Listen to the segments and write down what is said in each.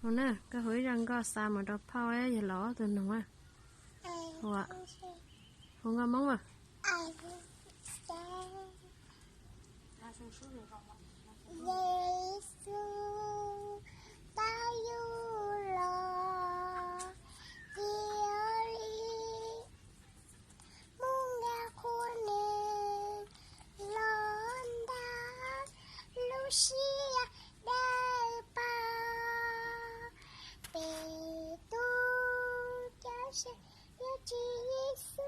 Na, koj hu ib zaj nkauj xa mus rau phauj, yog los ob tug nug. Hu nkauj Hmoob a. Yexus tau yug los cia li mus nqa qhua nees los ntawm lub siab dawb paug. Peb tus cawm seej yog Tswv Yexus,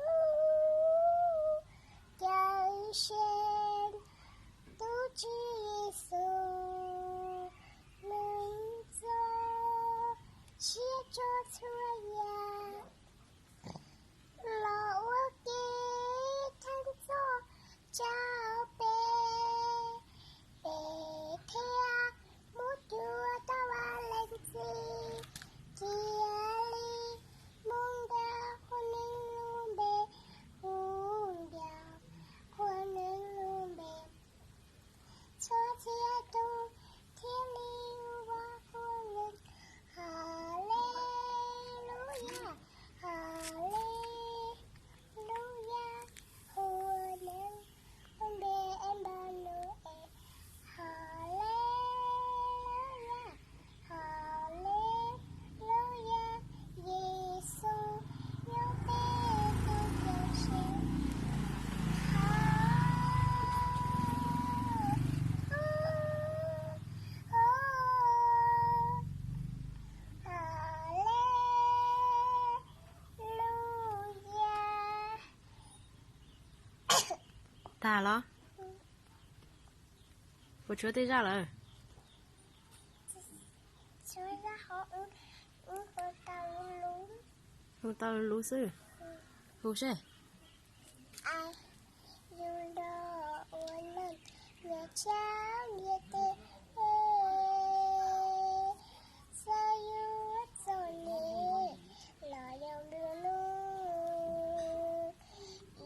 cawm seej tus Tswv Yexus, neeg txoj sia tso txhua yam los ua ke thaum txog rau peb, peb thiaj mus cuag tau Vaj Leej Txiv. Cia li mus nqa qhua nees lub npe, mus nqa qhua nees lub npe, txhua txhia tus thiaj li ua qhua nees. Haleluyas, haleluyas, qhua nees lub npe Emmanuel. Haleluyas, haleluyas, Yexus yog peb tus cawm seej. Haleluyas. Tag los? Puas tshuav tej zaj lawm? Hu tau lus lus xwb. Hu seb. Yus los ua neeg nyias tshaj ntiaj teb, xav yuav txom nyem los yog nplua nuj,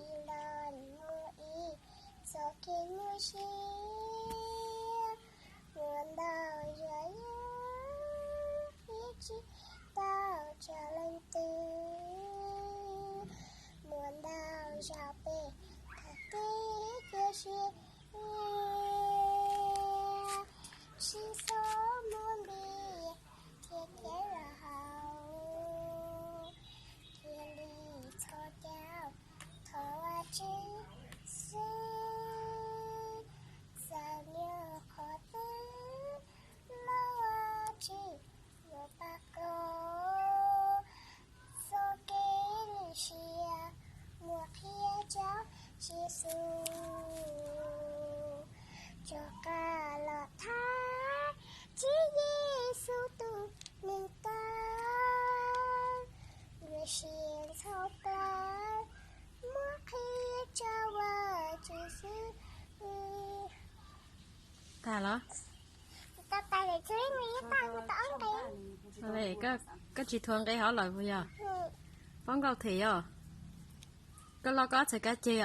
ib los muaj ib txoj kev nyuaj siab. Muaj ntau zaus yus tsis tau tsa leej twg, muaj ntau zaus peb tau tib cia siab, tsis txhob muab npias thiab kev los haus, cia li txhos caug thov Vajtswv xwb. Txawm muaj qhov twg los Vajtswv yuav pab koj. Txoj kev sim siab muaj qhia rau Tswv Yexus, rov qab los thab Tswv Yexus tus neeg tau, nws siab ntxhov plaws muaj qhia rau Vajtswv xwb. Tag los? Koj tsis thuav nqe hov lawm puas yog? Paub nkauj them yog? Koj loj koj ob txhais kab ceg,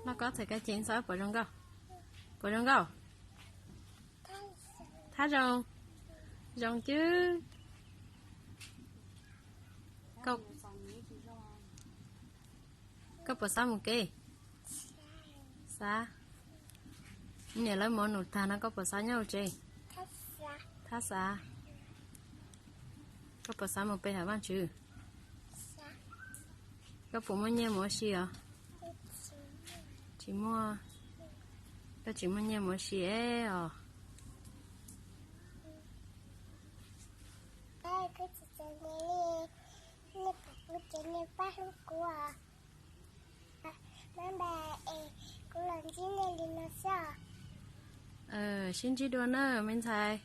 loj koj ob txhais kab ceg xav pom zoo nkauj. Pom zoo nkauj? Thab zoo, zoo cwb. Koj puas xav mus kev? Xav. Niam lawv mov num tag no koj puas xav nyob hauv tsev? Thab xav. Koj puas xav mus pe hawm Vajtswv? Koj puas muaj nyiaj mus ua si os? Tsis muaj. Koj tsis muaj nyiaj mus ua si es os. Sib ntsib dua na me ntxhais.